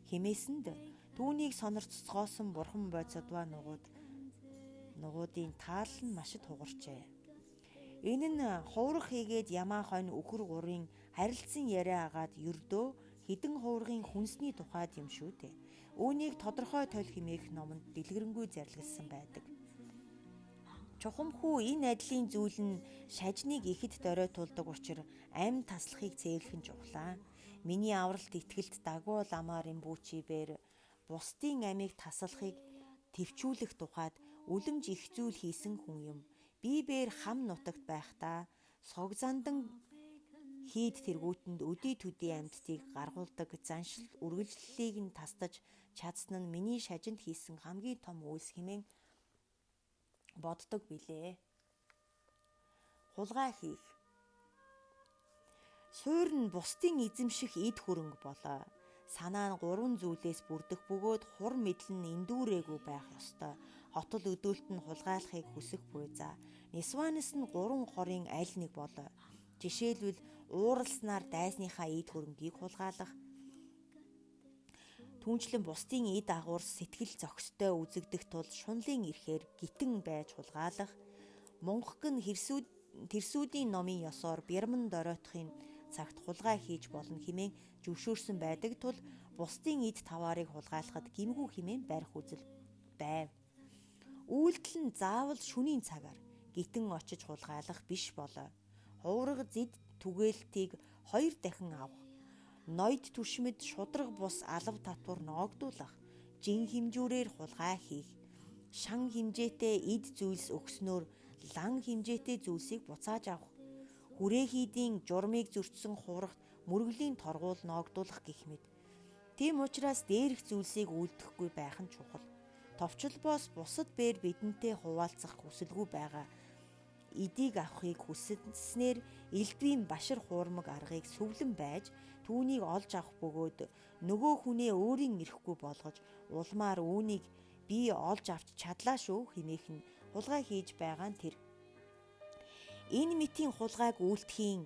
хэмээсэнд түүнийг сонорцоосгоосон бурхан бодисдва нугуудын таал нь машид хугарчээ. Энэ нь хуврах хийгээд ямаа хонь үхэр гурын харилцан яриа агаад ердөө хэдэн хуврагын хүнсний тухайд юм шүү дээ. Үүнийг тодорхой толь хэмээх номонд дэлгэрэнгүй зарлигласан байдаг. Чухамхүү энэ адилын зүйл нь шажныг ихэд доройтуулдаг учир амь таслахыг цээрлэх нь чухлаа. Миний авралт итгэлт дагуу ламаар имбүүчи бээр бусдын амийг таслахыг төвчүүлэх тухайд үлэмж их зүйл хийсэн хүн юм. Би бээр хам нутагт байхдаа сог зандан хийд тэргүүтэнд өдий төдий амьтдыг гаргуулдаг заншил үргэлжлэлийг нь тасдаж чадсан нь миний шажинд хийсэн хамгийн том үйлс хэмээн боддог билээ. Хулгай хийх. Суур нь бусдын эзэмших эд хөрөнгө болоо. Санаа нь гурван зүйлээс бүрдэх бөгөөд хур мэдэл нь эндүүрээгүй байх ёстой. Хотол өдөөлт нь хулгайлахыг хүсэх буй за. Нисванес нь гурван хорын аль нэг болоо. Жишээлбэл ууралснаар дайсныхаа эд хөрөнгийг хулгайлах, түүнчлэн бусдын эд агуур сэтгэл зохистой үзэгдэх тул шунлын эрхээр гитэн байж хулгайлах, мунхаг нь тэрсүүдийн номын ёсоор бярман доройтохын цагт хулгай хийж болно хэмээн зөвшөөрсөн байдаг тул бусдын эд таваарыг хулгайлахад гэмгүй хэмээн барих үзэл байв. Үйлдэл нь заавал шөнийн цагаар гитэн очиж хулгайлах биш болоо. Хувраг зэд түгээлтийг 2 дахин авах, ноёд түшмэд шудраг бус алав татвар ноогдуулах, жин хэмжүүрээр хулгай хийх, шан хэмжээтэй эд зүйлс өгснөөр лан хэмжээтэй зүйлсийг буцааж авах, хүрээхийдийн журмыг зөрчсөн хуврагт мөргөлийн торгуул ноогдуулах гэх мэт. Тийм учраас дээрх зүйлсийг үйлдэхгүй байх нь чухал. Товчлбоос бусад бээр бидэнтэй хуваалцах хүсэлгүй байгаа эдийг авахыг хүсснээр элдвийн башир хуурмаг аргыг сүвлэн байж түүнийг олж авах бөгөөд нөгөө хүнээ өөрийн эрэхгүй болгож улмаар үүнийг би олж авч чадлаа шүү хэмээх нь хулгай хийж байгаа нь тэр. Энэ мэтийн хулгайг үйлдэхийн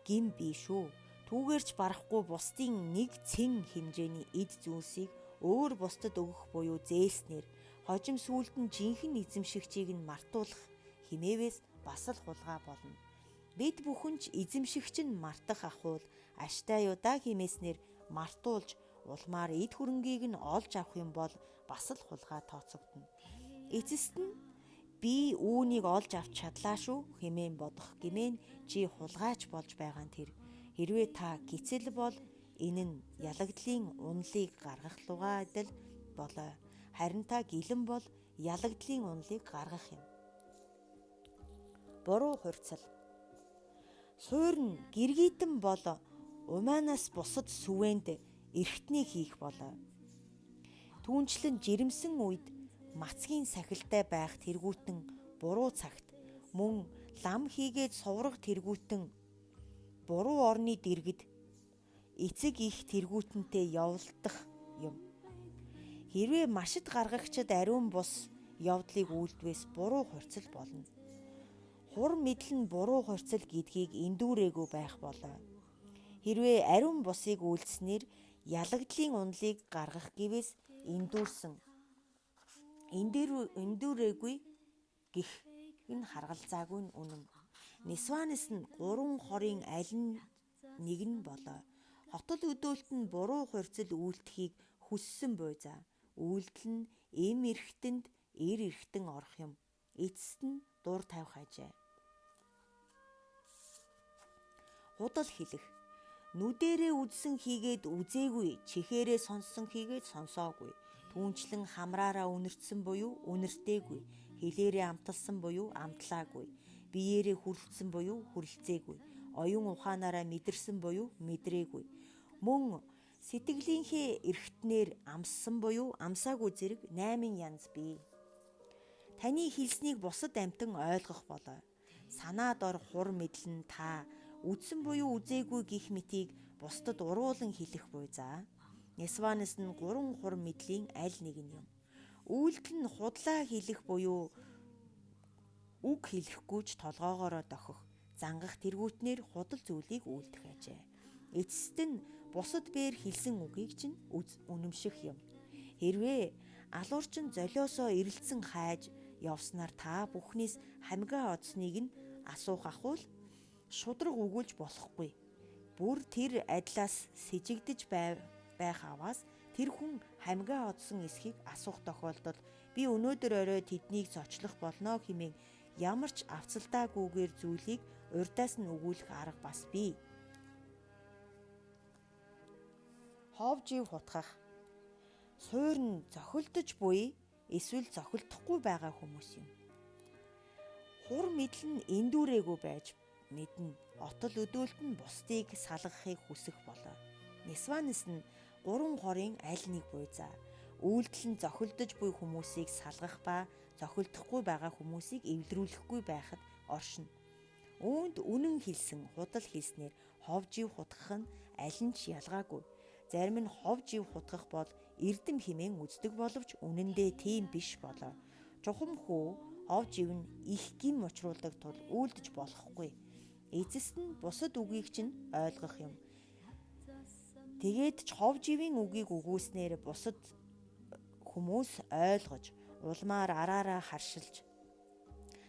гим бий шүү. Түүгээрч барахгүй бусдын нэг цэн хэмжээний эд зүйлсийг өөр бусдад өгөх буюу зээлснээр хожим сүүлд нь жинхэнэ эзэмшигчийг нь мартуулах химээвээс бас л хулгай болно. Бид бүхэн ч эзэмшигч нь мартах ахуул аштай юудаа химээснээр мартуулж улмаар эд хөрөнгийг нь олж авах юм бол бас л хулгай тооцогдоно. Эцэст нь би үүнийг олж авч чадлаа шүү хэмээн бодох гэмээн чи хулгайч болж байгаа нь тэр. Хэрвээ та гисэл бол энэ нь ялагдлын унлыг гаргах лугаа адил болоо. Харин та гэлэн бол ялагдлын унлыг гаргах юм. Буруу хурцл. Суур нь гэргийтэн бол умаанаас бусад сүвэнд эрхтний хийх болоо. Түүнчлэн жирэмсэн үед мацгийн сахилтай байх тэргүүтэн буруу цагт мөн лам хийгээд суврах тэргүүтэн буруу орны дэргэд эцэг их тэргүүтэнтэй явуулдах юм. Хэрвээ машид гаргагчид ариун бус явдлыг үйлдвээс буруу хурцл болно. Хур мэдэл нь буруу хурцл гэдгийг эндүүрээгүй байх болоо. Хэрвээ ариун бусыг үйлдснээр ялагдлын унлыг гаргах гэвээс эндүүрсэн. Эндүүрээгүй гэх энэ харгалзаагүй нь үнэн. Нисванес нь 3 хорын аль нь нэг нь болоо. Хотол өдөөлт нь буруу хурцл үйлдэхийг хүссэн буй за. Үйлдэл нь эм эрхтэнд эр эрхтэн орох юм. Эцэст нь дур тавих ажээ. Худал хэлэх. Нүдэрээ үзсэн хийгээд үзээгүй, чихээрээ сонссон хийгээд сонсоогүй. Түүнчлэн хамраараа үнэртсэн буюу үнэртээгүй, хэлээрээ амталсан буюу амтлаагүй, биеэрээ хүрлцсэн буюу хүрлцээгүй, оюун ухаанаараа мэдэрсэн буюу мэдрээгүй. Мөн сэтгэлийнхээ эрхтнээр амссан буюу амсаагүй зэрэг 8 янз бий. Таны хэлснийг бусад амьтан ойлгох болоо. Санаа дор хур мэдэл нь та үзсэн буюу үзээгүй гих мэтийг бусдад уруулан хэлэх буй за. Нисванес нь 3 хур мэдлийн аль нэг нь юм. Үйлдэл нь худлаа хэлэх буюу үг хэлэхгүй ч толгоогоороо дохих, зангах тэргүүтнээр худал зүйлийг үйлдэх ажээ. Эцэст нь бусад бээр хэлсэн үгийг чинь үнэмших юм. Хэрвээ алуурчин золиосоо эрэлцэн хайж явснаар та бүхнээс хамгаа одсныг нь асуух ахуул шудраг өгүүлж болохгүй. Бүр тэр адилаас сэжигдэж байх аваас тэр хүн хамгаа одсон эсхийг асуух тохиолдолд би өнөөдөр орой тэднийг зочлох болно хэмээн ямар ч авцалдаагүйгээр зүйлийг урдаас нь өгүүлэх арга бас бий. Хов жив хутгах. Суур нь зохилдож буй эсвэл зохилдохгүй байгаа хүмүүс юм. Хур мэдэл нь эндүүрээгүй байж мэднэ. Отол өдөөлт нь бусдыг салгахыг хүсэх болоо. Нисванес нь 3 хорын аль нэг буй за. Үйлдэл нь зохилдож буй хүмүүсийг салгах ба зохилдохгүй байгаа хүмүүсийг эвлэрүүлэхгүй байхад оршино. Үүнд үнэн хэлсэн, худал хэлснээр хов жив хутгах нь аль нь ч ялгаагүй. Зарим нь хов жив хутгах бол эрдэм хэмээн үздэг боловч үнэндээ тийм биш болоо. Чухам хүү хов жив нь их гим учруулдаг тул үйлдэж болохгүй. Эцэст нь бусад үгийг чинь ойлгох юм. Тэгээд ч хов живийн үгийг өгүүлснээр бусад хүмүүс ойлгож, улмаар араараа харшилж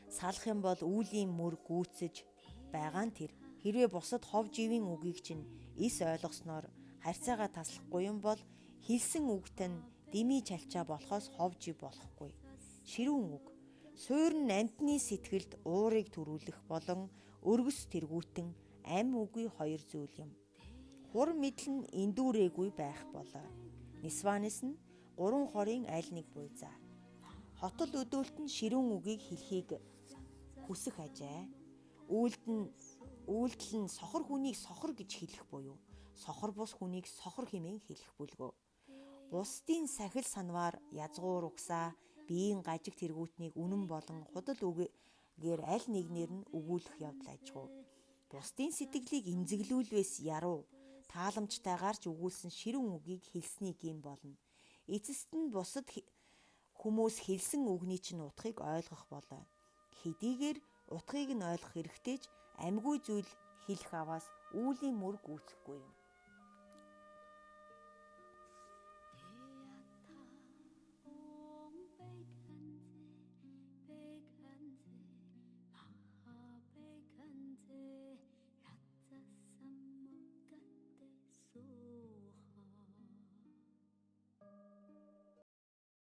салах юм бол үүлийн мөр гүйцэж байгаа нь тэр. Хэрвээ бусад хов живийн үгийг чинь эс ойлгосноор харьцаагаа таслахгүй юм бол хэлсэн үгт нь дими чалчаа болохоос хов жив болохгүй. Ширүүн үг. Суур нь амьтны сэтгэлд уурыг төрүүлэх болон өргөс тэргүүтэн ам үгүй хоёр зүйл юм. Хур мэдэл нь эндүүрээгүй байх болоо. Нисванес нь 3 хорын аль нэг буй за. Хотол өдөөлт нь ширүүн үгийг хэлхийг хүсэх ажээ. Үйлдэл нь сохор хүнийг сохор гэж хэлэх буюу Сохор бус хүнийг сохор хэмээн хэлэх бүлгөө. Бусдын сахил санваар язгуур угсаа биеийн гажиг тэргүүтнийг үнэн болон худал үгээр аль нэгнээр нь өгүүлэх явдал ажгүй. Бусдын сэтгэлийг эмзэглүүлвээс яруу тааламжтайгаар ч өгүүлсэн ширүүн үгийг хэлсний гэм болно. Эцэст нь бусад хүмүүс хэлсэн үгний чинь утгыг ойлгох болоо. Хэдийгээр утгыг нь ойлгох хэрэгтэй ч амьгүй зүйл хэлэх аваас үүлийн мөр гүйцэхгүй юм.